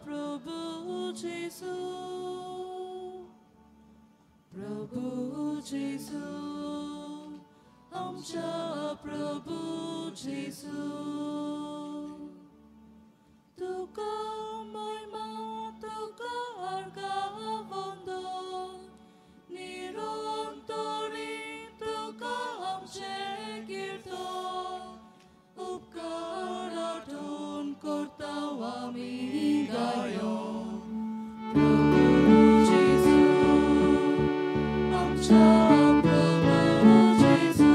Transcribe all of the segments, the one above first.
Prabhu Jesu, Prabhu Jesu, आमच्या प्रभु जेसू, तुका महिमा तुका अर्घा वंदन, निरंतरी तुका आमचें कीर्तन, उपकार आठवण करता आमी गायन. प्रभु जेसू, आमच्या प्रभु जेसू,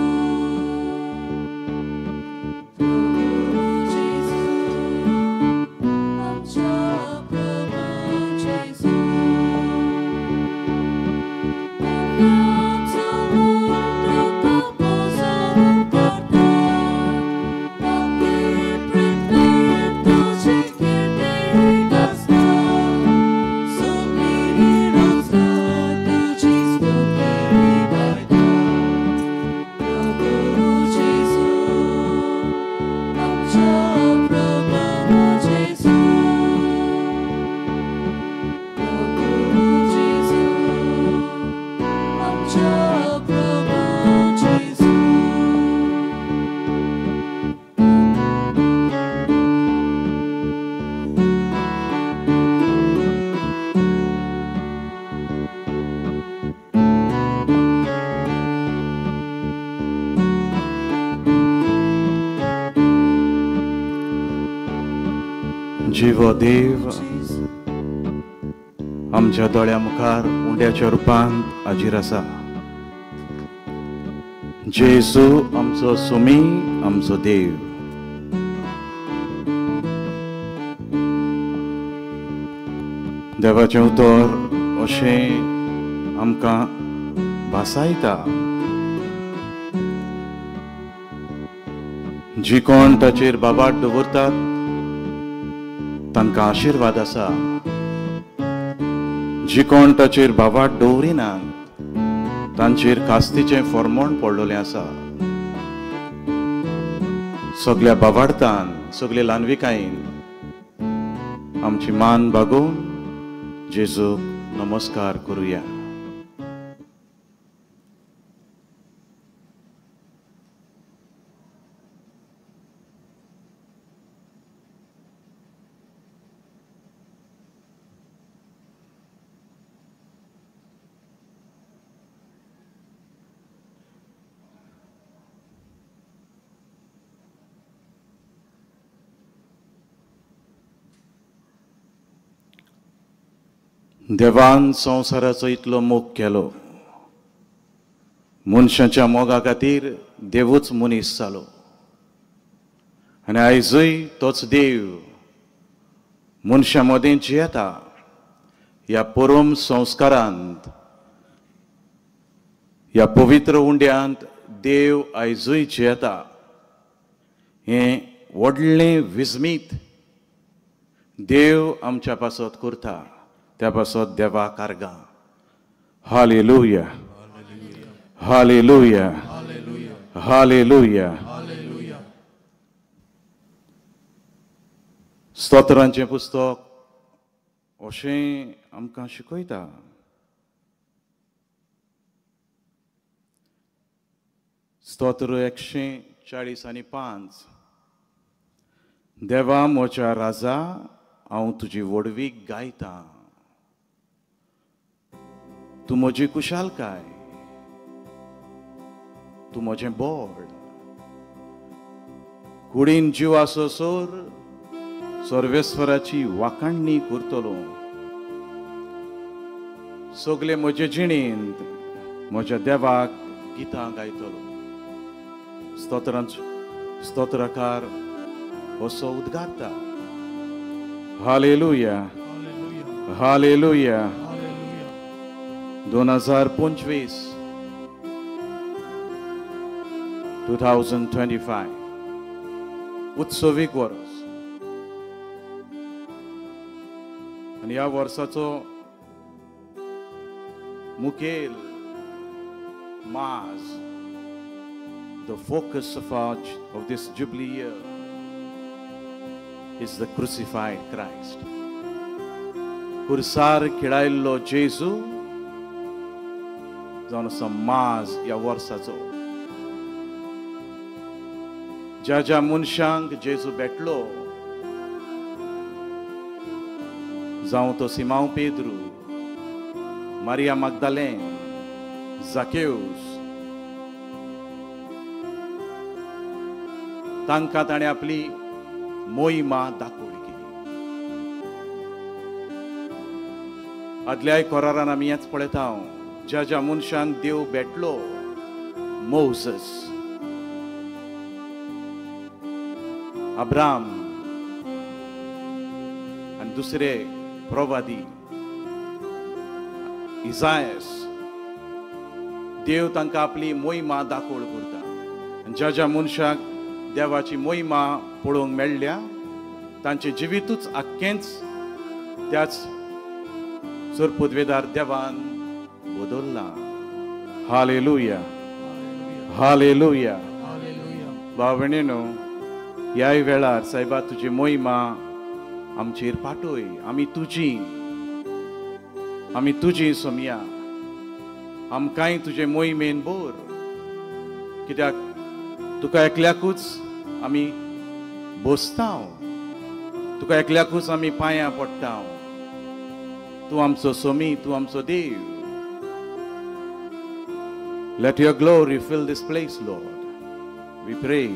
प्रभु जेसू, आमच्या प्रभु जेसू. तुका पसंत करता, बाकी पृथ्वीर तुजी कीर्ती गाजता, सगळी रचना तुजी स्तुती गायता. प्रभु जेसू, आमच्या प्रभु जेसू, प्रभु जेसू, आमच्या प्रभु जेसू. जिवो देव आमच्या दोळ्या मुखार उंड्याच्या रुपांत हाजीर आसा. जेजू आमचो सुमी, आमचो देव. देवाचें उतर अशें आमकां भासायता, जी कोण ताचेर बाबाट दवरतात तांकां आशिर्वाद आसा, जी कोण ताचेर बाबाट दवरिनात तांचेर कास्तीचें फॉर्मोण पडलेलें आसा. सगल्या बाबाडतान, सगले ल्हानविकायेन आमची मान बागोवन जेजूक नमस्कार करुया. देवान संवसाराचो इतलो मोग केलो, मनशाच्या मोगा खातीर देवूच मनीस जालो, आनी आयजूय तोच देव मनशां मदें जियेता. ह्या परम संस्कारांत, ह्या पवित्र उंड्यांत देव आयजूय जियेता. हें व्हडलें विस्मीत देव आमच्या पासत करता, त्या पासत देवाक आर्गां. हालेलुया, हालेलुया, हालेलुया. स्तोत्रांचें पुस्तक अशें आमकां शिकयता. स्तोत्र 145. देवा म्हज्या राजा, हांव तुजी व्हडवीक गायतां, तूं म्हजी कुशालकाय, तूं म्हजें बळ, कुडीन जीव आसोसर सर्वेस्वराची वाखाणणी करतलो. सगले म्हजे जिणेंत म्हज्या देवाक गितां गायतलो. स्तोत्रकार असो उद्गारता. Hallelujah, hallelujah. 2025, 2025. उत्सवीक वर्स आनी ह्या वर्साचो मुखेल माज, the focus of this jubilee year is the crucified Christ. कुर्सार खिळायल्लो जेजू जावन आसा माज ह्या वर्साचो. ज्या ज्या मनशांक जेजू भेटलो, जावं तो सिमांव पेद्रू, मारिया मागदालेन, जाकेउस, तांकां ताणें आपली मोहिमा दाखोवली केली. आदल्याय कोरारान आमी हेंच पळयता, ज्या ज्या मनशांक देव भेटलो, मोझस, अब्राम आनी दुसरे प्रवादी इजायस, देव तांकां आपली मोहिमा दाखोवळ करता. आनी ज्या ज्या मनशाक देवाची मोहिमा पळोवंक मेळ्ळ्या तांचें जिवितूच आख्खेंच त्याच सरपुदवेदार देवान बदल्लां. Hallelujah, hallelujah. भाव भयणीनो, ह्याय वेळार सायबा तुजी मोहिमा आमचेर पाठय. आमी तुजी, आमी तुजी सोमया, आमकांय तुजे मोहिमेन भर, कित्याक तुका एकल्याकूच आमी बसता, तुका एकल्याकूच आमी पांयां पडटा. तूं आमचो सोमी, तूं आमचो देव. Let your glory fill this place, Lord. We pray.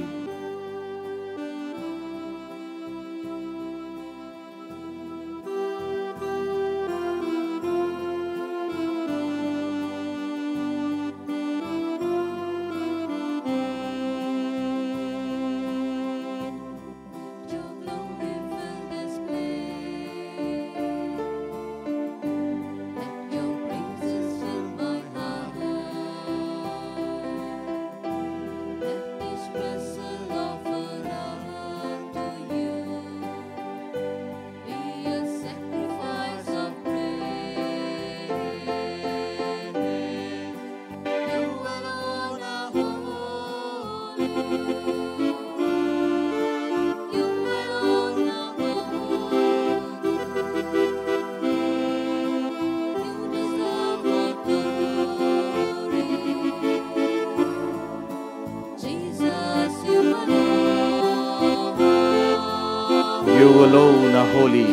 You alone are holy.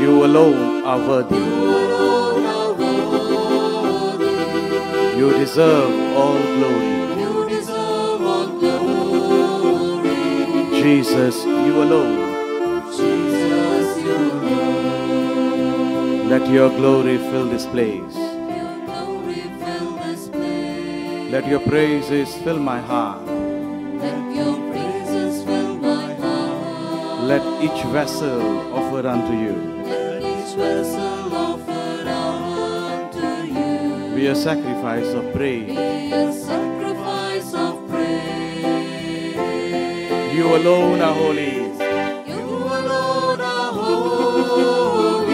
You alone are worthy. You deserve all glory. You deserve all glory. Jesus, you alone. Jesus, you alone. Let your glory fill this place. Let your glory fill this place. Let your praises fill my heart. Let your praises fill my heart. Let each vessel offer unto you. Let each vessel offer unto you. Be a sacrifice of praise. Be a sacrifice of praise. You alone are holy. You alone are holy.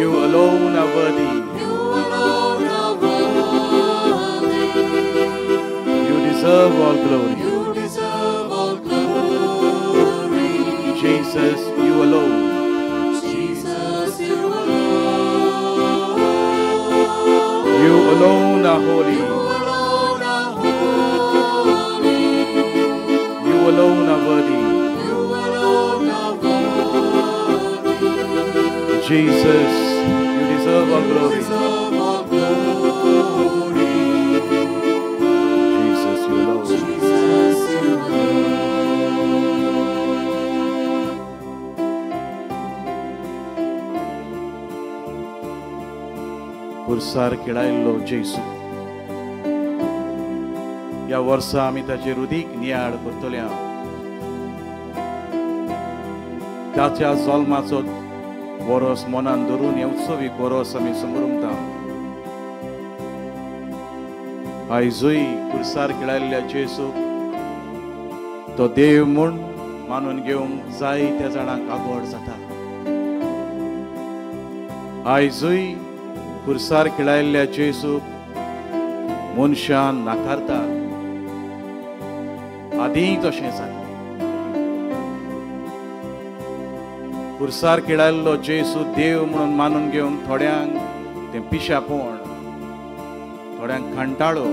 You alone are worthy. You alone are worthy. You deserve all glory. You deserve all glory. Jesus, you alone. Jesus, you alone. You alone are holy. You alone are holy. You alone are worthy. You alone are worthy. Jesus, you deserve all You glory. deserve all glory. Jesus, you alone. Jesus, you alone. पुरसार खेळायल्लो जेजू, ह्या वर्सा आमी ताचे रुदीक नियाळ करतले. ताच्या जल्माचो वरोस मनान धरून हे उत्सवीक वरोस आमी समरुमता. आयजूय कुर्सार खिळायल्ल्या जेजूक तो देव म्हूण मानून घेवंक जाय त्या जाणांक आगोड जाता. आयजूय कुर्सार खिळायल्ल्या जेजूक मनशान नाकारतात. आदींय तशें जालें. कुर्सार खिळायल्लो जेजू देव म्हणून मानून घेवंक थोड्यांक तें पिशापण, थोड्यांक कंटाळो.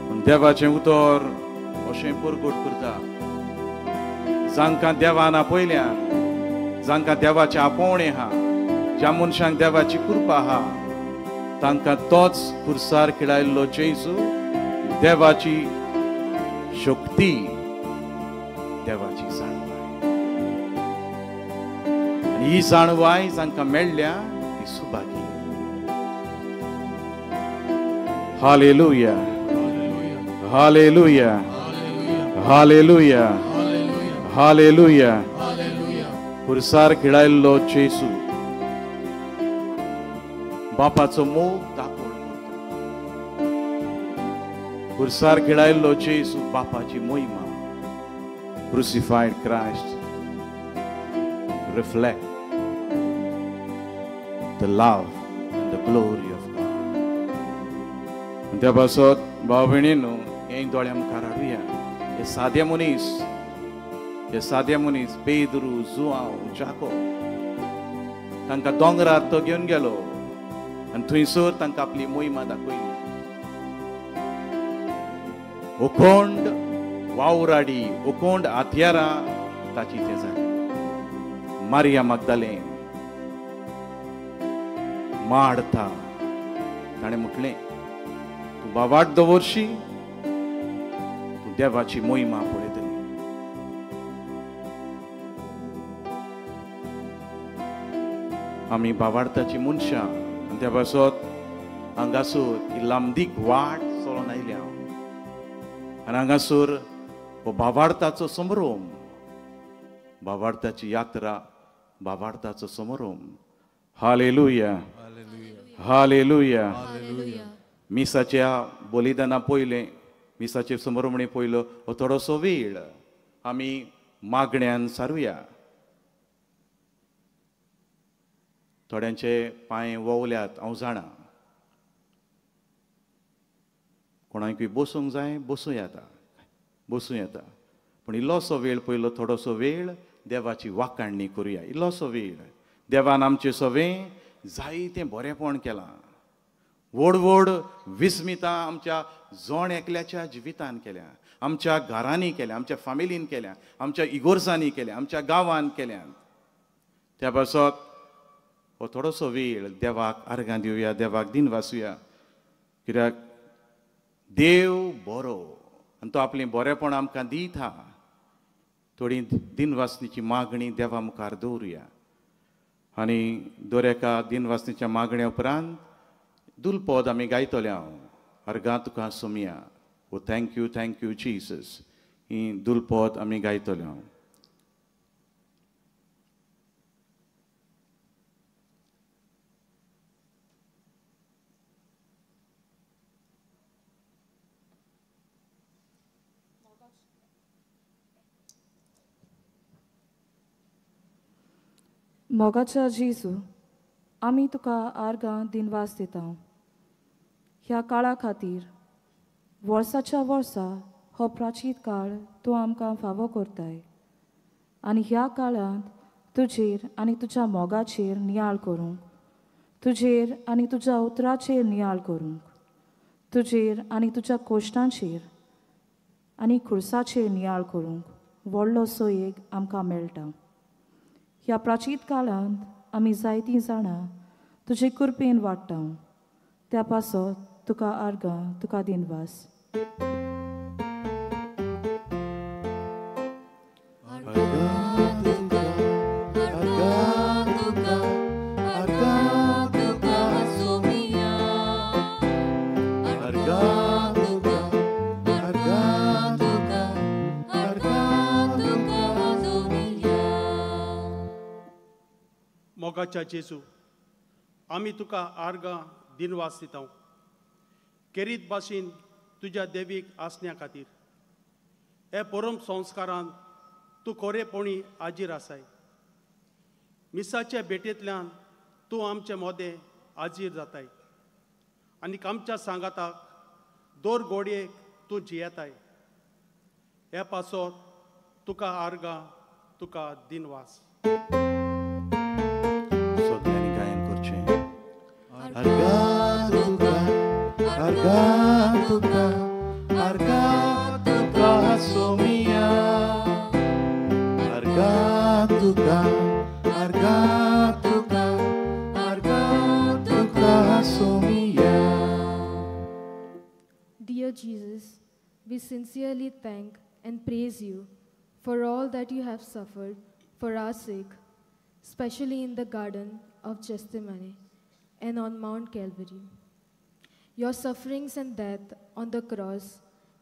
पूण देवाचें उतर अशें परगट करता, जांकां देवान आपयल्या, जांकां देवाचें आपोवणें आहा, ज्या मनशांक देवाची कृपा आहा, तांकां तोच कुर्सार खिळायल्लो जेजू देवाची शक्ती, देवाची जाणवाय. आनी ही जाणवाय जांकां मेळ्ळ्या ती सुभागी. हालेलुया, हालेलुया, हालेलुया, हालेलुया. कुर्सार खिळायल्लो जेजू बापाचो मोग दाखोवण करता. कुर्सार खिळायल्लो जेजू बापाची मोहिमा. Crucified Christ reflect the love and the glory of God. त्या पासत भाव भयणींनो, हें दोळ्या मुखार हाडुया. हे सादे मनीस, हे सादे मनीस पेद्रू, जुआंव, जाको, तांकां दोंगरार तो घेवन गेलो आनी थंयसर तांकां आपली मोहिमा दाखयली. उकोंड वावराडी, उकोंड हत्यारां ताची तें जाली. मारिया मागदालें माडता, ताणें म्हटलें, तूं बावाट दवरशी, तूं देवाची मोहिमा पळयतली. आमी बावाडताची मनशां आनी त्या पासत हांगासर ही लांबदीक वाट चलोन आयल्या आनी हांगासर हो बावाडताचो समारोम, बावाडताची यात्रा, बावाडताचो समारोम. Hallelujah, hallelujah. मिसाच्या बलिदाना पयलें, मिसाचे समारोमणे पयलो हो थोडोसो वेळ आमी मागण्यान सारुया. थोड्यांचे पांय वोवल्यात हांव जाणा, कोणाकूय बसूंक जाय बसूं येता, बसूं येता. पूण इल्लोसो वेळ पयलो थोडोसो वेळ देवाची वाखाणणी करुया. इल्लोसो वेळ देवान आमचें सगळें जायतें बरेंपण केलां, व्हड व्हड विस्मितां आमच्या जण एकल्याच्या जिवितान केल्या, आमच्या घरांनी केल्या, आमच्या फामिलीन केल्या, आमच्या इगोर्जांनी केल्या, आमच्या गांवान केल्या. त्या पासत हो थोडोसो वेळ देवाक आर्गां दिवया, देवाक दिनवासुया. कित्याक देव बरो आनी तो आपलें बरेंपण आमकां दिता. थोडी दिनवासनीची मागणी देवा मुखार दवरुया आनी दर एका दिनवासनीच्या मागण्या उपरांत दुलपद आमी गायतले. हांव अर्गां तुका सोमया, ओ thank you, thank you Jesus, ही दुलपद आमी गायतले. हांव मोगाच्या जेजू, आमी तुका आर्गां दिनवास दिता. ह्या काळा खातीर वर्साच्या वर्सा हो प्राचीत काळ तूं आमकां फावो करताय आनी ह्या काळांत तुजेर आनी तुज्या मोगाचेर नियाळ करूंक, तुजेर आनी तुज्या उतराचेर नियाळ करूंक, तुजेर आनी तुज्या कोश्टांचेर आनी खुर्साचेर नियाळ करूंक व्हडलो सोयेग आमकां मेळटा. ह्या प्राचीत काळांत आमी जायतीं जाणां तुजे कृपेन वाडटा. त्या पासत तुका आर्गां, तुका दिनवास. मोगाच्या जेजू, आमी तुका आर्गां दिनवास दिता. केरीत भाशेन तुज्या देवीक आसण्या खातीर हे परम संस्कारान तूं खरेपणी हाजीर आसाय. मिसाचे भेटेंतल्यान तूं आमचे मोदें हाजीर जाताय आनी आमच्या सांगाताक दर घोडयेक तूं जियेताय. हे पासत तुका आर्गां, तुका दिनवास. सगळ्यांनी गायन करचें. आर्गां तुका, आर्गां तुका, आर्गां तुका सोमिया, आर्गां तुका, आर्गां तुका, आर्गां तुका सोमिया. Dear Jesus, we sincerely thank and praise you for all that you have suffered for our sake, especially in the Garden of Gethsemane and on Mount Calvary. Your sufferings and death on the cross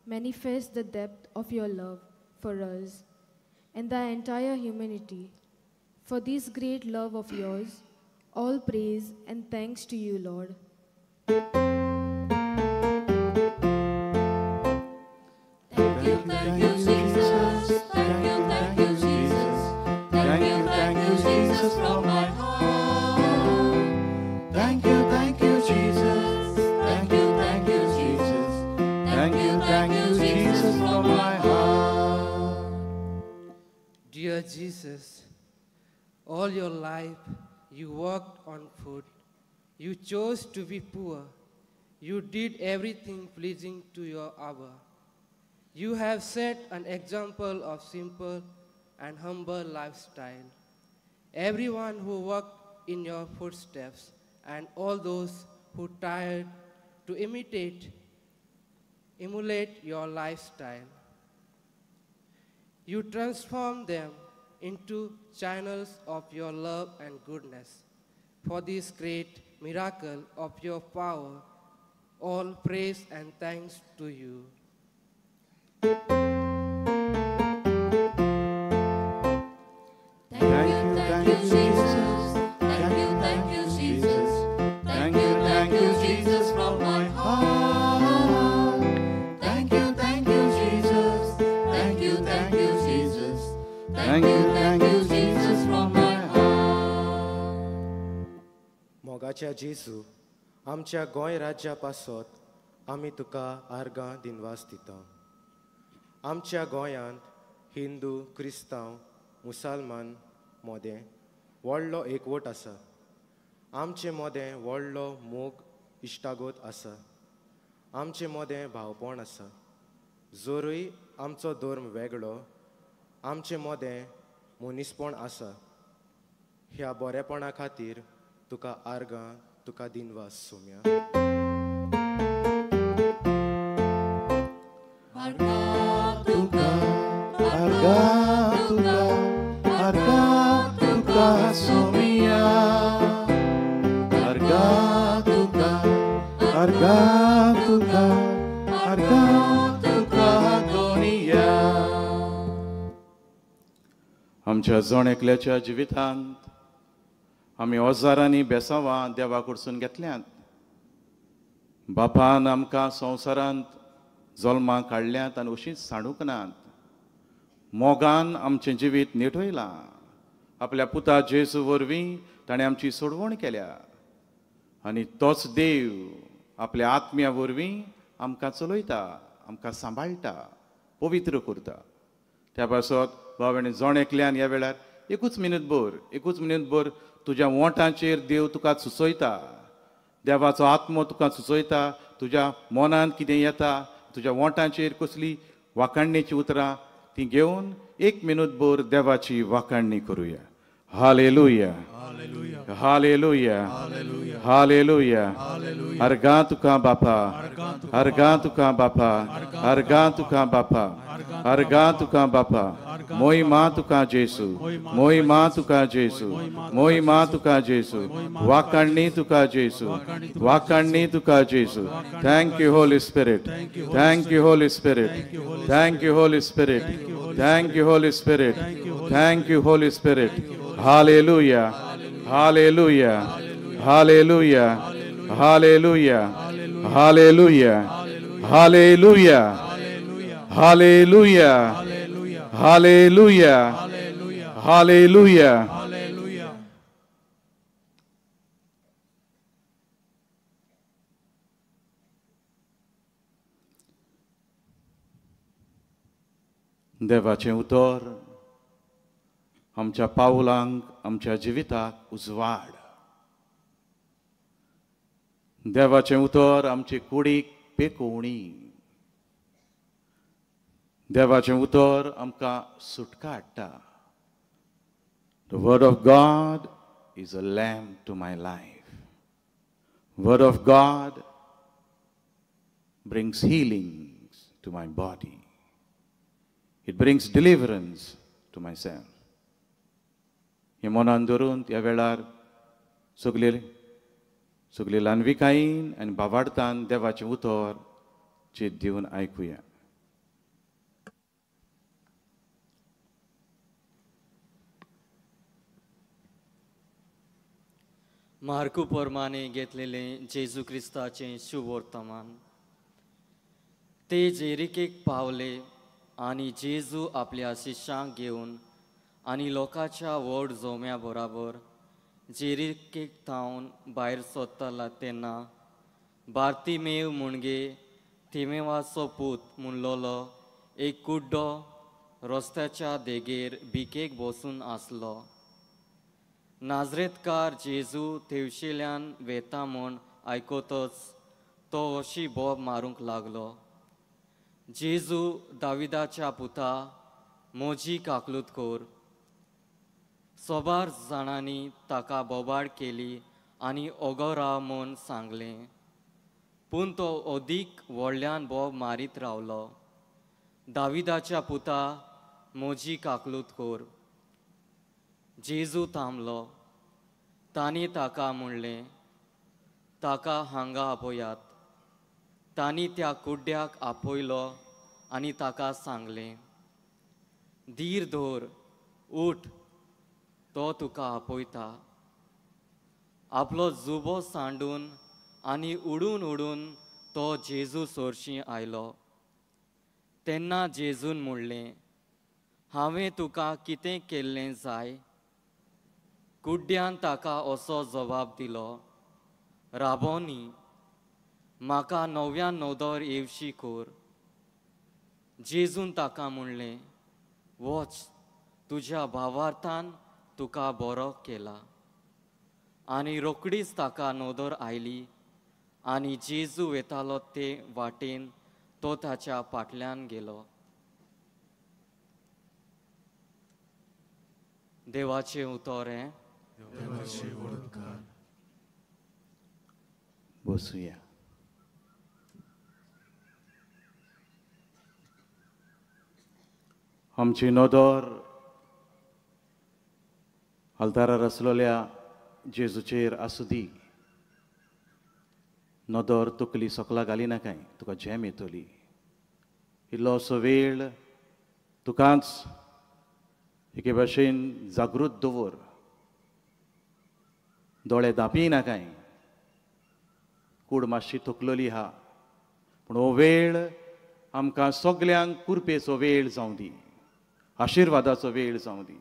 manifest the depth of your love for us and the entire humanity. For this great love of yours, all praise and thanks to you, Lord. Thank you, Jesus. Thank you, Jesus. Thank you, Jesus, from my heart. Thank you, Jesus. Thank you, Jesus. Thank you, Jesus, from my heart. Dear Jesus, all your life you walked on foot. You chose to be poor. You did everything pleasing to your Abba. You have set an example of simple and humble lifestyle. Everyone who walked in your footsteps and all those who tried to emulate your lifestyle. You transform them into channels of your love and goodness. For this great miracle of your power, all praise and thanks to you. Thank you, Jesus. Thank you, Jesus. Thank you, Jesus, from my heart. Thank you, Jesus. Thank you, Jesus. Thank you, Jesus, from my heart. मोगाच्या जेजू, आमच्या गोंय राज्या पासत आमी तुका आर्गां दिनवास दिता. आमच्या गोंयांत हिंदू, क्रिस्तांव, मुसलमान मोदें व्हडलो एकवट आसा. आमचे मोदें व्हडलो मोग इश्टागत आसा. आमचे मोदें भावपण आसा. जरूय आमचो धर्म वेगळो, आमचे मोदें मनीसपण आसा. ह्या बरेपणा खातीर तुका आर्गां, तुका दिनवास Saumya. Arga tuka, arga tuka somia, arga tuka, arga tuka, arga tuka donia. आमच्या जण एकल्याच्या जिवितांत आमी हजारांनी बेसावां देवा कडसून घेतल्यांत. बापान आमकां संवसारांत जल्मां काडल्यांत आनी अशींच सांडूंक नात. मोगान आमचें जिवीत निटयलां. आपल्या पुता जेजू वरवीं ताणें आमची सोडवण केल्या आनी तोच देव आपल्या आत्म्या वरवीं आमकां चलयता, आमकां सांबाळटा, पवित्र करता. त्या पासत भाव आनी जण एकल्यान ह्या वेळार एकूच मिनूतभर तुज्या वोंठांचेर देव तुका सुचयता. देवाचो आत्मो तुका सुचयता. तुज्या मनांत कितें येता, तुज्या वोंठांचेर कसली वाखाणणेची उतरां ती घेवन एक मिनूतभर देवाची वाखाणणी करुया. हालेलुया, हालेलुया, हालेलुया. अर्गां तुका बापा, अर्गां तुका बापा, अर्गां तुका बापा, अर्गां तुका बापा. मोहिमा तुका जेसू, मोहिमा तुका जेसू, मोहिमा तुका जेसू. वाखाणणी तुका जेसू, वाखाणणी तुका जेसू. Thank you Holy Spirit, thank you Holy Spirit, thank you Holy Spirit, thank you Holy Spirit, thank you Holy Spirit. Hallelujah, hallelujah, hallelujah, Hallelujah, hallelujah, hallelujah, hallelujah, hallelujah, hallelujah. देवाचें उतर आमच्या पावलांक, आमच्या जिविताक उजवाड. देवाचें उतर आमचे कुडीक पेकोवणी. देवाचें उतर आमकां सुटका हाडटा. The word of God is a lamp to my life. Word of God brings healings to my body. It brings deliverance to myself. हें मनान धरून त्या वेळार सगळे सगळे ल्हानविकायेन आनी भावार्थान देवाचें उतर चीत दिवन आयकुया. मार्कू प्रमाणे घेतलेलें जेजू क्रिस्ताचें शुभवर्तमान. ते जेरिकेक पावले आनी जेजू आपल्या शिश्यांक घेवन आनी लोकांच्या व्हड जोम्या बराबर जेरिकेक थावन भायर सोदताला तेन्ना बार्तिमेव मुणगे तिमेवाचो पूत म्हणलोलो एक कुड्डो रस्त्याच्या देगेर भिकेक बसून आसलो. नाजरेतकार जेजू तेवशिल्यान वेता म्हूण आयकतच तो अशी बोब मारूंक लागलो, जेजू दाविदाच्या पुता, म्हजी काकलूत कर. सोबार जाणांनी ताका बोबाड केली आनी ओगो राव म्हूण सांगलें, पूण तो अदीक व्हडल्यान बोब मारीत रावलो, दाविदाच्या पुता, म्हजी काकलूत कर. जेजू थांबलो. तांणी ताका म्हणलें, ताका हांगा आपोयात. तांणी त्या कुड्ड्याक आपयलो आनी ताका सांगलें, धीर धर, उठ, तो तुका आपयता. आपलो जुबो सांडून आनी उडून उडून तो जेजू सोरशी आयलो. तेन्ना जेजून म्हणलें, हांवें तुका कितें केल्लें जाय? कुड्ड्यान ताका असो जबाब दिलो, राबोनी, म्हाका नव्यान नदर येवशी कर. जेजून ताका म्हणलें, वच, तुज्या भावार्थान तुका बरो केला. आनी रोकडीच ताका नदर आयली आनी जेजू वेतालो ते वाटेन तो ताच्या फाटल्यान गेलो. देवाचें उतर हें. बसुया. आमची नदर आल्तारार आसलेल्या जेजूचेर आसूं दी. नदर तकली सकला घालिना काय, तुका झेम येतली. इल्लो असो वेळ तुकाच एके भाशेन जागृत दवर. दोळे धांपी ना काय, कूड मातशी थकलोली आहा, पूण हो वेळ आमकां सगल्यांक कुरपेचो वेळ जावं दी, आशिर्वादाचो वेळ जावं दी.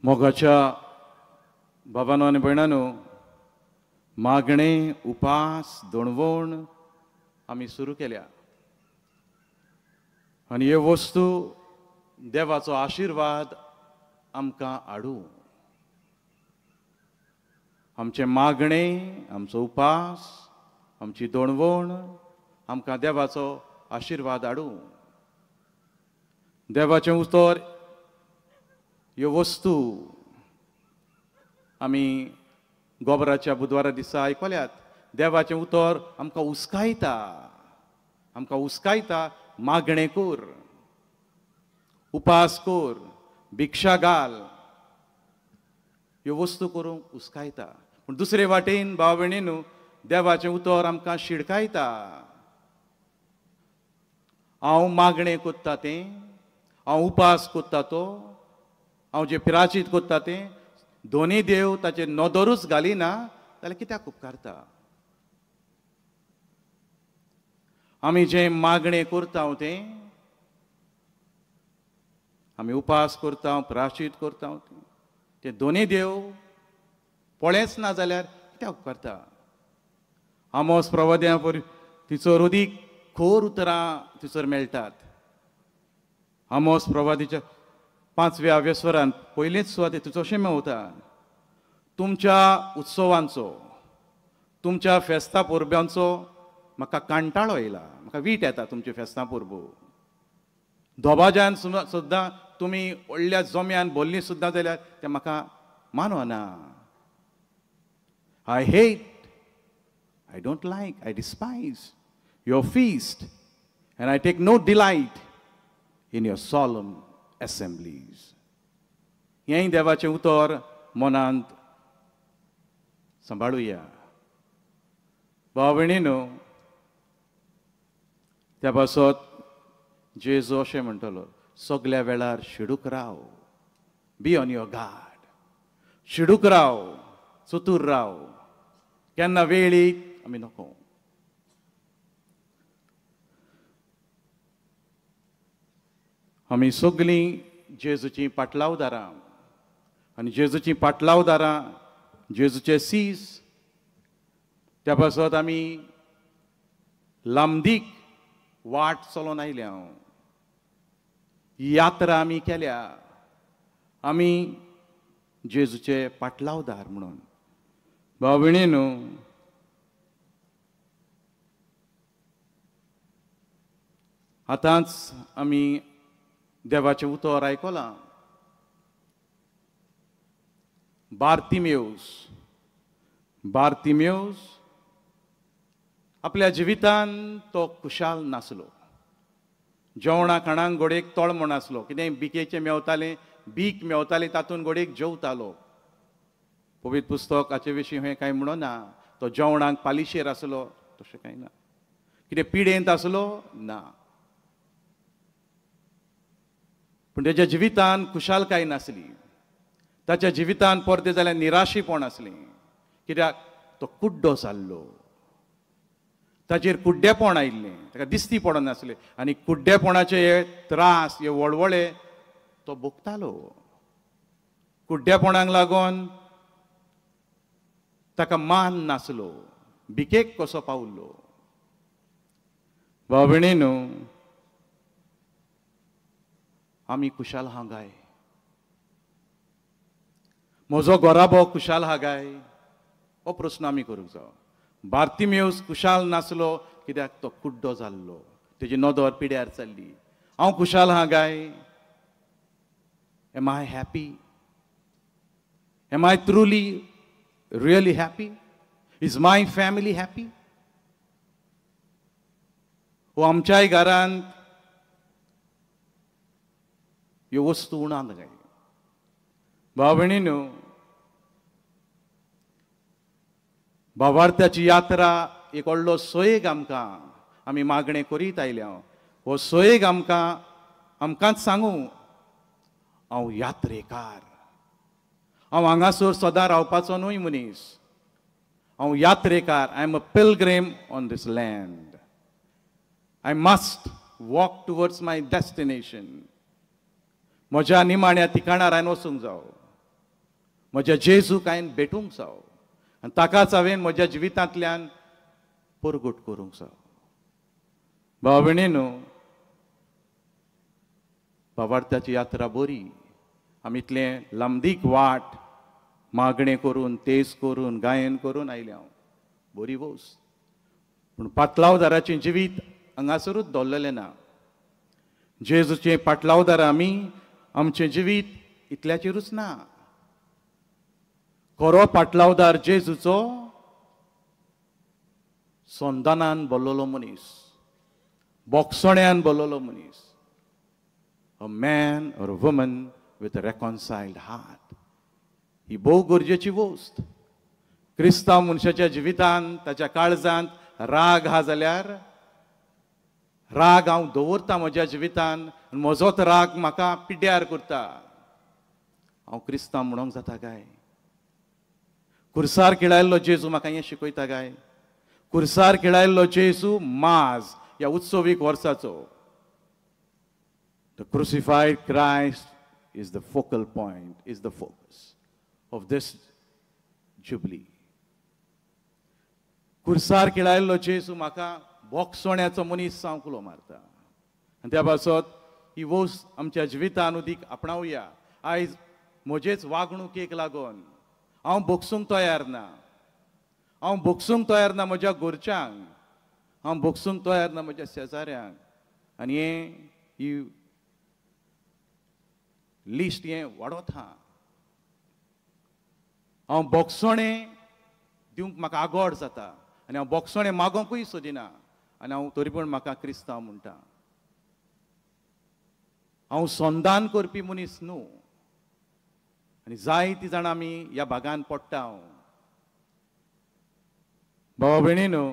मोगाच्या बाबानो आनी भयणानो, मागणें, उपास, दणवण आमी सुरू केल्या आनी ह्यो वस्तू देवाचो आशिर्वाद आमकां हाडूं. आमचें मागणें, आमचो उपास, आमची दणवण आमकां देवाचो आशिर्वाद हाडूं. देवाचें उतर ह्यो वस्तू आमी गोबराच्या बुधवारा दिसा आयकल्यात. देवाचें उतर आमकां उस्कायता, आमकां उस्कायता, मागणें कर, उपास कर, भिक्षा घाल, ह्यो वस्तू करूंक उस्कायता. पूण दुसरे वाटेन भाव भयणीनू, देवाचें उतर आमकां शिडकायता. हांव मागणें कोत्ता तें, हांव उपास कोत्ता तो, हांव जें पिराचीत करता तें दोनी देव ताचेर नदरूच घालिना जाल्यार कित्याक उपकारता? आमी जें मागणें करता तें, आमी उपास करता, प्राशीत करता तें दोनी देव पळयच ना जाल्यार कित्याक उपकारता? आमोस प्रवाद्या तिचो रुदीक खोर उतरां तिचोर मेळटात. आमोस प्रवादीच्या 5व्या वेस्वरान पयलेच सुवातेर तिचो अशें मेवता, तुमच्या उत्सवांचो, तुमच्या फेस्तां परब्यांचो म्हाका कांटाळो येयला, म्हाका वीट येता तुमची फेस्तां परबो. दोबाज्यान सुद्दां तुमी व्हडल्या जोम्यान बोल्लीं सुद्दां जाल्यार तें म्हाका मानवना. I hate, I don't like, I despise your feast and I take no delight in your solemn assemblies. हेंय देवाचें उतर मनांत सांबाळुया. भाव भयणीनो, त्या पासत जेजू अशें म्हणटलो, सगल्या वेळार शिडूक राव, बी ऑन your guard, शिडूक राव, चतूर राव, केन्ना वेळ येयत आमी नको. आमी सगलीं जेजूचीं पाटलावदारां आनी जेजूचीं पाटलावदारां जेजूचे सीस, त्या पासत आमी लांबदीक वाट चलोन आयल्या, यात्रा आमी केल्या, आमी जेजूचे पाटलावदार म्हणून. भाव भयणीनो, आतांच आमी देवाचें उतर आयकलां. बार्तिमेवस, बार्तिमेवस आपल्या जिवितान तो खुशाल नासलो. जेवणा खाणांक घोडेक तळमण आसलो, कितेंय बिकेचें मेवतालें, बीक मेवतालें तातूंत घोडेक जेवतालो. पवित्र पुस्तक हाचे विशीं हें कांय म्हणना. तो जेवणाक पालिशेर आसलो तशें कांय ना, कितें पिडेंत आसलो ना, पूण तेज्या जिवितान खुशालकाय नासली. ताच्या जिवितान परतें जाल्यार निराशीपण आसलें, कित्याक तो कुड्डो जाल्लो, ताचेर कुड्डेपण आयिल्लें, ताका दिसती पडनासलें आनी कुड्डेपणाचे हे त्रास, हे वळवळे तो भोगतालो. कुड्डेपणाक लागून ताका मान नासलो, भिकेक कसो पावल्लो. भाव भयणीनो, आमी खुशाल हा गाय? म्हजो घराबो खुशाल हा गाय? हो प्रस्न आमी करूंक जाय. बार्तिमेवस खुशाल नासलो कित्याक तो कुड्डो जाल्लो, तेजी नदर पिड्यार चल्ली. हांव खुशाल हा गाय? Am I happy? Am I truly really happy? Is my family happy? हो आमच्याय घरांत ह्यो वस्तू उणाक काय? भाव भयणीनो, भावार्थ्याची यात्रा एक व्हडलो सोयेग आमकां, आमी मागणें करीत आयल्या. हो सोयेग आमकां, आमकांच सांगू, हांव यात्रेकार, हांव हांगासर सदां रावपाचो न्हय मनीस, हांव यात्रेकार. I am a pilgrim on this land. I must walk towards my destination. म्हज्या निमाण्या ठिकाणार हांवें वचूंक जावो, म्हज्या जेजूक हांवें भेटूंक जावो आनी ताकाच हांवें म्हज्या जिवितांतल्यान परगट करूंक जावो. भाव भयणीनो, भावार्थ्याची यात्रा बरी. आमी इतलें लांबदीक वाट मागणें करून, तेज करून, गायन करून आयल्या, बरी वोस. पूण पाटलावदाराचें जिवीत हांगासरूच दवरलेलें ना. जेजूचें पाटलावदार आमी, आमचें जिवीत इतल्याचेरूच ना. खरो पाटलावदार जेजूचो संदानान बोल्लोलो मनीस, बोगसण्यान बोल्लोलो मनीस, a man or a woman with a reconciled heart. ही भोव गरजेची वस्त. क्रिस्तांव मनशाच्या जिवितांत, ताच्या काळजांत राग हा जाल्यार राग हांव दवरता म्हज्या जिवितान, म्हजोच राग म्हाका पिड्ड्यार करता. हांव क्रिस्तांव म्हणोंक जाता काय? कुर्सार किळायल्लो जेजू म्हाका हें शिकयता काय? कुर्सार किळायल्लो जेजू माज ह्या उत्सवीक वर्साचो. The crucified Christ is the focal point, is the focus of this jubilee. कुर्सार किळायल्लो जेजू म्हाका बोगसोण्याचो मनीस जावंक उलो मारता. आनी त्या पासत ही वस्त आमच्या जिवितान उदीक आपणावया. आयज म्हजेच वागणुकेक लागून हांव बोगसूंक तयार ना, हांव बोगसूंक तयार ना म्हज्या घरच्यांक, हांव बोगसूंक तयार ना म्हज्या शेजाऱ्यांक. आनी हें ही लिस्ट हें वाडोत आहा. हांव बोगसोणें दिवंक म्हाका आगोड जाता आनी हांव बोगसोणें मागोंकूय सोदिना आनी हांव तरी पूण म्हाका क्रिस्तांव म्हणटा. हांव संदान करपी मनीस न्हू. आनी जायतीं जाणां आमी ह्या भागान पडटा. हांव भावा भयणीनो,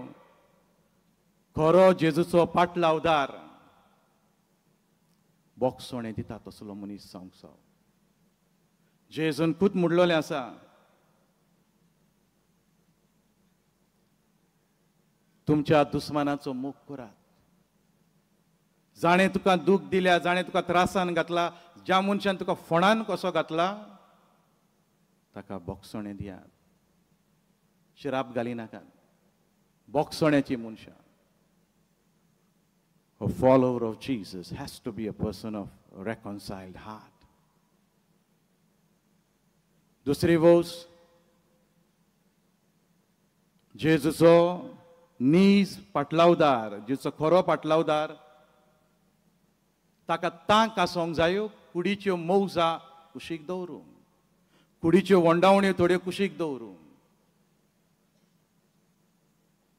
खरो जेजूचो पाटलावदार बोगसोणें दिता तसलो मनीस जावंक जावो. जेजून खूद म्हणलेलें आसा, तुमच्या दुस्मानाचो मोग करात. जाणें तुका दूख दिल्या, जाणें तुका त्रासान घातला, ज्या मनशान तुका फोणान कसो घातला ताका बोगसोणें दियात, शिराप घालिनाकात. बोगसोण्याची मनशां. A follower of Jesus has to be a person of reconciled heart. दुसरी वस्त, जेजूचो नीज पाटलावदार, जेजूचो खरो पाटलावदार, ताका तांक आसूंक जायो कुडीच्यो मौजा कुशीक दवरूंक, कुडीच्यो वंडावण्यो थोड्यो कुशीक दवरूंक.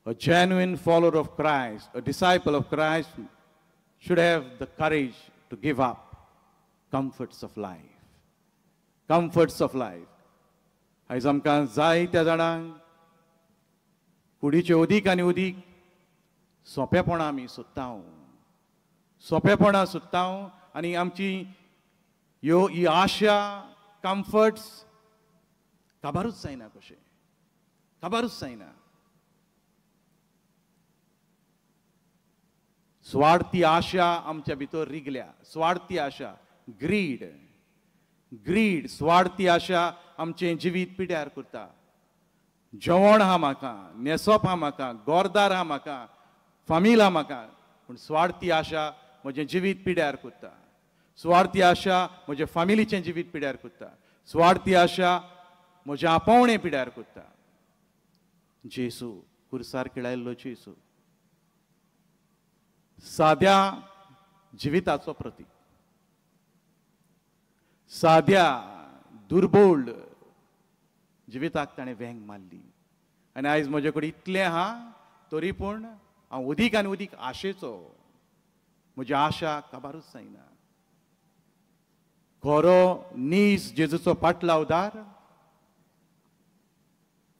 A genuine follower of Christ, a disciple of Christ should have the courage to give up comforts of life. Comforts of life. आयज आमकां जायत्या जाणांक कुडीचे उदीक आनी उदीक सोंपेपणां आमी सोदता, सोंपेपणां सोदता आनी आमची ह्यो ही आशा कम्फर्ट्स काबारूच जायना, कशें काबारूच जायना. स्वार्थी आशा आमच्या भितर रिगल्या, स्वार्थी आशा, ग्रीड, ग्रीड, स्वार्थी आशा आमचें जिवीत पिड्यार करता. जेवण आहा म्हाका, न्हेसप आहा म्हाका, गोरदार आहा म्हाका, फामील आहा म्हाका, पूण स्वार्थी आशा म्हजें जिवीत पिड्यार करता. स्वार्थी आशा म्हज्या फामिलीचें जिवीत पिड्यार करता. स्वार्थी आशा म्हजें आपोवणें पिड्यार करता. जेजू, कुर्सार किळायल्लो जेजू साद्या जिविताचो प्रतीक, साद्या दुर्बोळ जिविताक ताणें वेंग मारली. आनी आयज म्हजे कडेन इतलें आहा तरी पूण हांव उदीक आनी उदीक आशेचो, म्हजी आशा काबारूच जायना. खरो नीज जेजूचो पाटलावदार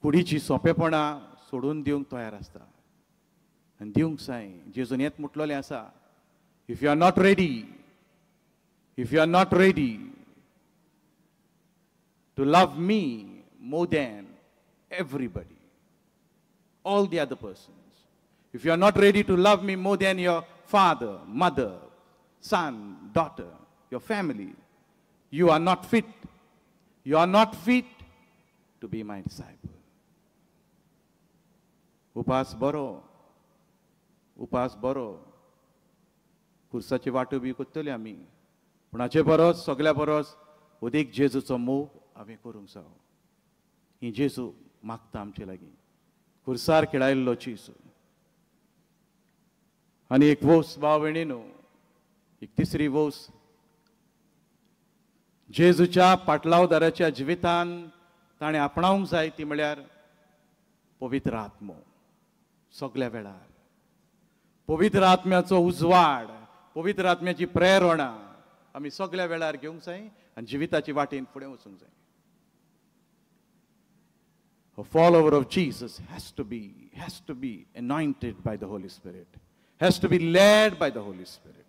कुडीची सोंपेपणां सोडून दिवंक तयार आसता आनी दिवंक जाय. जेजून हेंच म्हटलेलें आसा, if you are not ready, if you are not ready to love me more than everybody, all the other persons, if you are not ready to love me more than your father, mother, son, daughter, your family, you are not fit. You are not fit to be my disciple. उपास बरो, उपास बरो, कुर्साची वाटो बी करतले आमी, पूण हाचे परस सगल्या परस उदीक जेजूचो मोग हांवें करूंक जावो. ही जेजू मागता आमचे लागीं, कुर्सार खेळायल्लो जेजू. आनी एक वोस भाव भयणीनो, एक तिसरी वोस, जेजूच्या पाटलावदाराच्या जिवितान ताणें आपणावंक जाय ती म्हळ्यार पवित्र आत्मो. सगल्या वेळार पवित्र आत्म्याचो उजवाड, पवित्र आत्म्याची प्रेरणा आमी सगल्या वेळार घेवंक जाय आनी जिविताची वाटेन फुडें वचूंक जाय. A follower of Jesus has to be anointed by the Holy Spirit, has to be led by the Holy Spirit.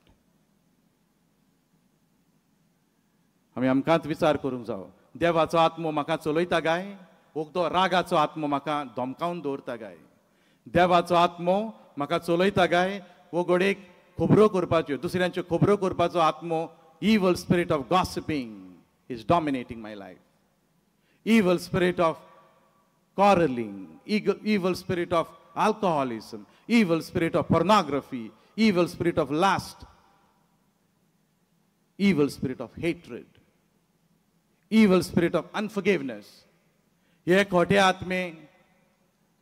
आमी आमकांच विचार करूंक जावो, देवाचो आत्मो म्हाका चलयता काय वखदो रागाचो आत्मो म्हाका धमकावन दवरता काय? देवाचो आत्मो म्हाका चलयता काय वो घडयेक खबरो करपाच्यो, दुसऱ्यांच्यो खबरो करपाचो आत्मो, evil spirit of gossiping is dominating my life, evil spirit of quarreling, evil spirit of alcoholism, evil spirit of pornography, evil spirit of lust, evil spirit of hatred, evil spirit of unforgiveness. हे खोटे आत्मे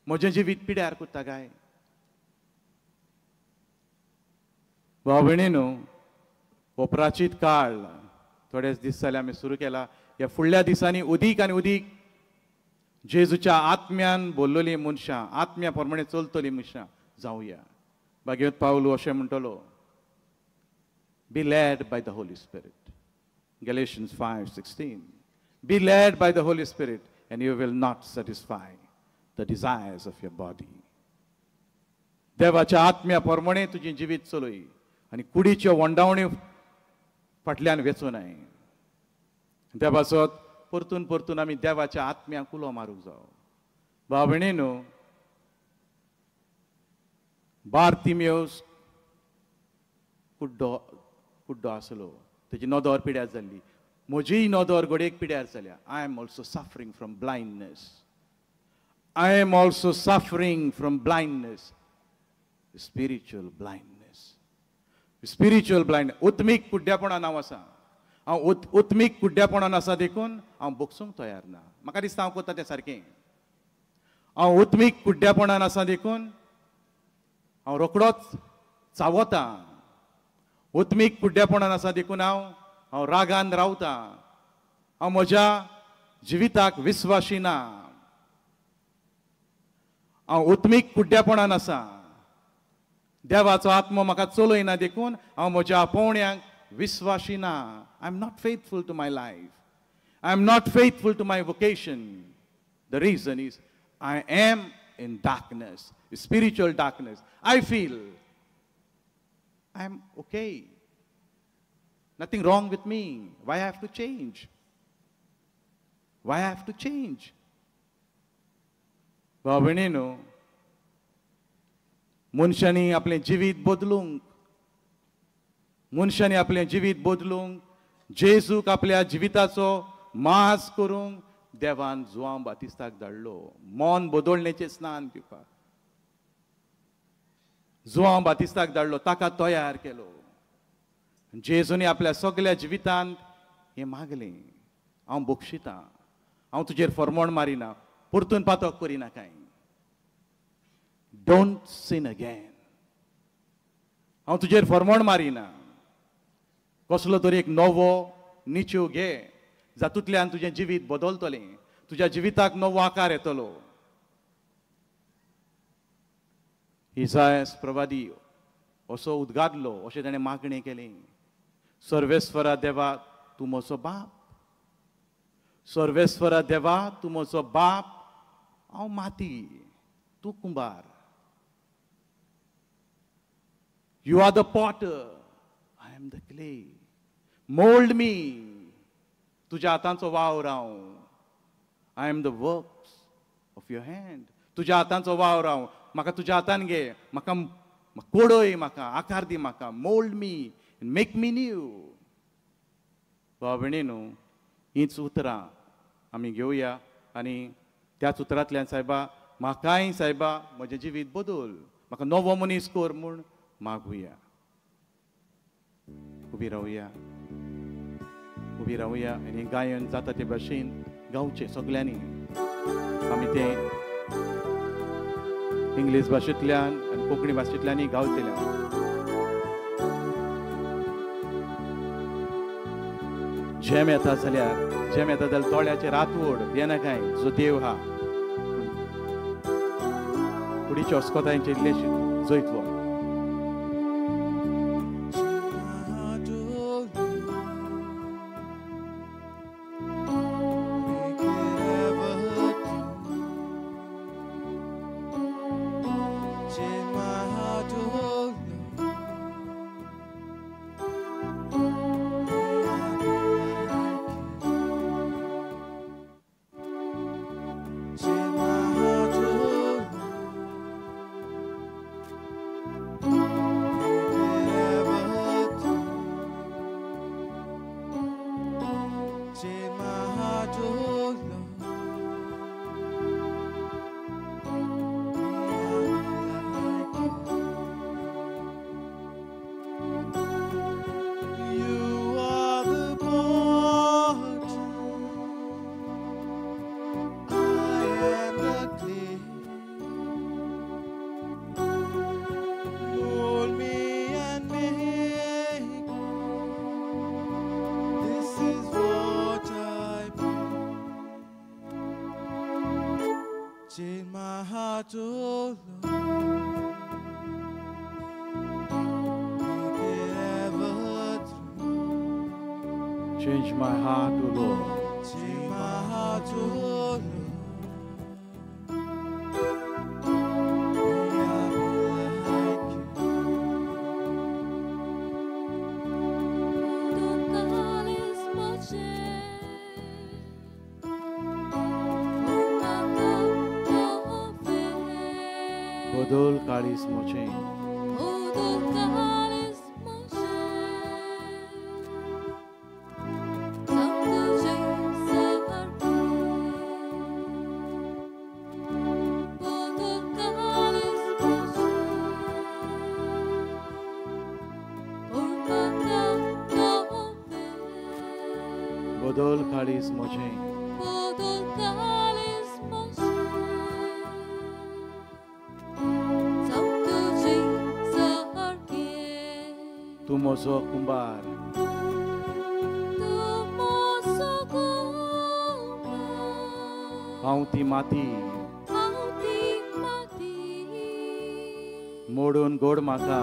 म्हजें जिवीत पिड्यार करता काय? भाव भयणीनो, हो प्राचीत काळ थोडेच दीस जाले आमी सुरू केला. ह्या फुडल्या दिसांनी उदीक आनी उदीक जेजूच्या आत्म्यान बोल्लोली मनशां, आत्म्या प्रमाणे चलतली मनशां जावया. भाग्यवत पावलू अशें म्हणटलो, be led by the Holy Spirit. Galatians 5:16. Be led by the Holy Spirit and you will not satisfy the desires of your body. देवाच्या आत्म्या प्रमाणे तुजें जिवीत चलय आनी कुडीच्यो वंडावण्यो फाटल्यान वेचूं नये. त्या पासत परतून परतून आमी देवाच्या आत्म्याक उलो मारूंक जावो. भाव भयणीनो, बार्तिमेवस कुड्डो कुड्डो आसलो, तेजी नदर पिड्यार जाल्ली. म्हजीय नदर घडयेक पिड्यार जाल्या. I am also suffering from blindness. I am also suffering from blindness, spiritual blindness, spiritual blind. उत्मीक कुड्ड्यापणान हांव आसा. हांव उत्मीक कुड्ड्यापणान आसा देखून हांव बोगसूंक तयार ना. म्हाका दिसता हांव करता तें सारकें. हांव उत्मीक कुड्ड्यापणान आसा देखून हांव रोखडोच चावता. उत्मीक कुड्ड्यापणान आसा देखून हांव हांव रागान रावता. हांव म्हज्या जिविताक विस्वाशी ना. हांव उत्मीक कुड्ड्यापणान आसा. देवाचो आत्मो म्हाका चलयना देखून हांव म्हज्या आपोवण्यांक विस्वाशी ना. I am not faithful to my life. I am not faithful to my vocation. The reason is I am in darkness, spiritual darkness. I feel I am okay, nothing wrong with me. Why I have to change? Why I have to change? भाव भयणीनो, मनशांनी आपलें जिवीत बदलूंक, मनशांनी आपलें जिवीत बदलूंक, जेजूक आपल्या जिविताचो मास करूंक देवान जुआंव बातिस्ताक धाडलो. मन बदलण्याचें स्नान दिवपाक जुआंव बातिस्ताक धाडलो, ताका तयार केलो. जेजूनी आपल्या सगल्या जिवितांत हें मागलें, हांव बक्षितां, हांव तुजेर फरमण मारिना, परतून पातक करिना कांय. Don't sin again. हांव तुजेर फरमण मारिना. कसलो तरी एक नवो निचेव घे जातूंतल्यान तुजें जिवीत बदलतलें, तुज्या जिविताक नवो आकार येतलो. इसायास प्रवादी असो उद्गारलो, अशें ताणें मागणें केलें, सर्वेस्वरा देवा तूं म्हजो बाप, सर्वेस्वरा देवा तूं म्हजो बाप, हांव माती, तूं कुंभार. You are the potter, I am the clay. Mold me. तुज्या हातांचो वावर हांव. I am the works of your hand. तुज्या हातांचो वावर हांव. म्हाका तुज्या हातान घे, म्हाका कोडय, म्हाका आकार दी, म्हाका mold me, make me new. भाव भयणीनो, हीच उतरां आमी घेवया आनी त्याच उतरांतल्यान सायबा म्हाकाय सायबा म्हजें जिवीत बदल, म्हाका नवो मनीस कर म्हूण मागुया. उबी रावया, उबी रावया आनी गायन जाता ते भाशेन गावचें सगल्यांनी. आमी तें इंग्लीश भाशेंतल्यान आनी कोंकणी भाशेंतल्यानय गावतले. जेम येता जाल्यार, जेम येता जाल्यार दोळ्याचेर हात ओड, येना कांय जो देव हा. कुडीच्या अस्कोतायेचेर इल्लें जैत व्हर. Change my heart, oh Lord. Make it ever true. Change my heart, O Lord. Change my heart, O Lord. May I be like you. बदल काळीज म्हजें. बदल काळीज म्हजें. तूं म्हजो कुंभार. हांव ती माती. मोडून गोड म्हाका.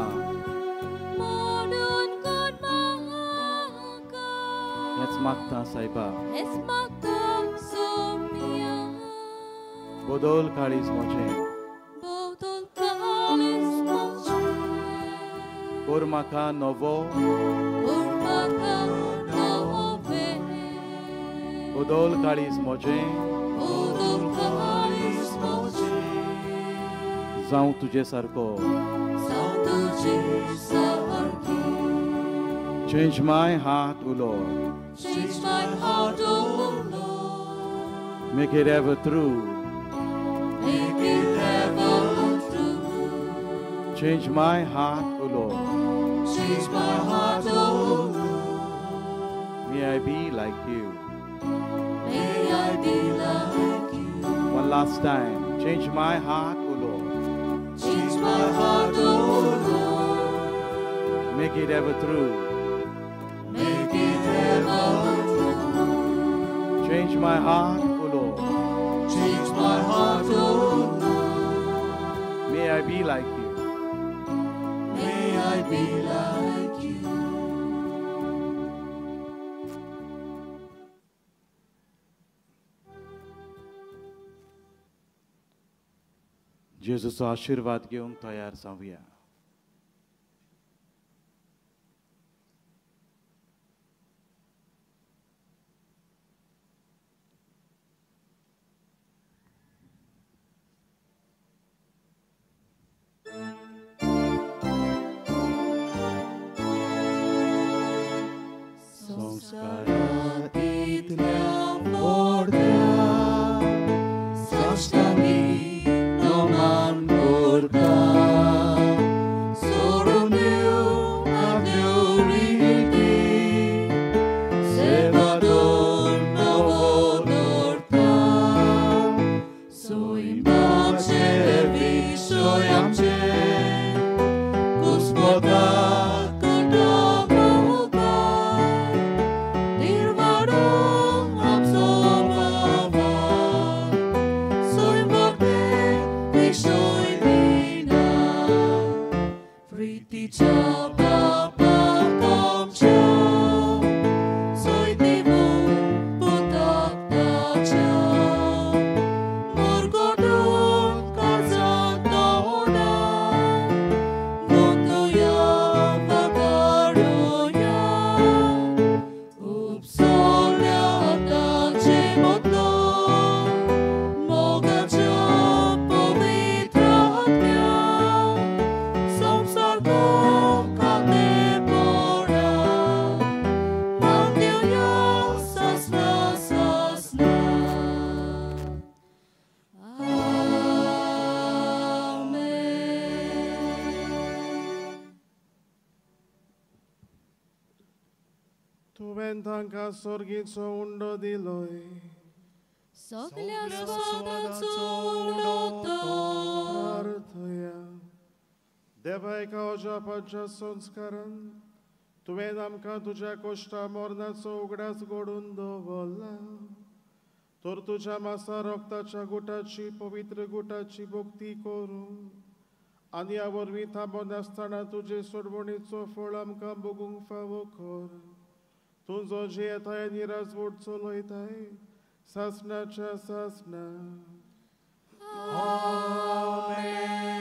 हेंच मागता सायबा. बदल काळीज म्हजें. कोर म्हाका नवो. बदल काळीज म्हजें. जावं तुजे सारको. Change my heart, O Lord. Change my heart, O Lord. Make it ever true. Make it ever true. Change my heart, O Lord. Change my heart, O Lord. May I be like you. May I be like you. One last time. Change my heart, O Lord. Change my heart, O Lord. Make it ever true. Make it ever true. Change my heart, O Lord. Change my heart, O Lord. May I be like you. May I be like you. जेजूचो आशिर्वाद घेवंक तयार जावया. संस्कारांतल्या मोडल्या साश्टांनी नमन करता. सोडून दिव आपल्यो रिती सेवा दोन नवो दवरता. सैमाचे विशय आमचे कुस्मता. तुवें तांकां सोर्गीचो उंडो दिलोय. सगल्या स्वादाचो उंडो तो. प्रार्थया. देवा एका अजापाच्या संस्कारान तुवें आमकां तुज्या कोश्टा मरणाचो उगडास घडून दवरला. तर तुज्या मासा रक्ताच्या गुटाची पवित्र गुटाची भक्ती करूं आनी ह्या वरवीं थांबनासतना तुजे सोडवणीचो फळ आमकां भोगूंक फावो कर. तूं जो जियेताय आनी राजवट चलयताय सासणाच्या सासणा. आमेन.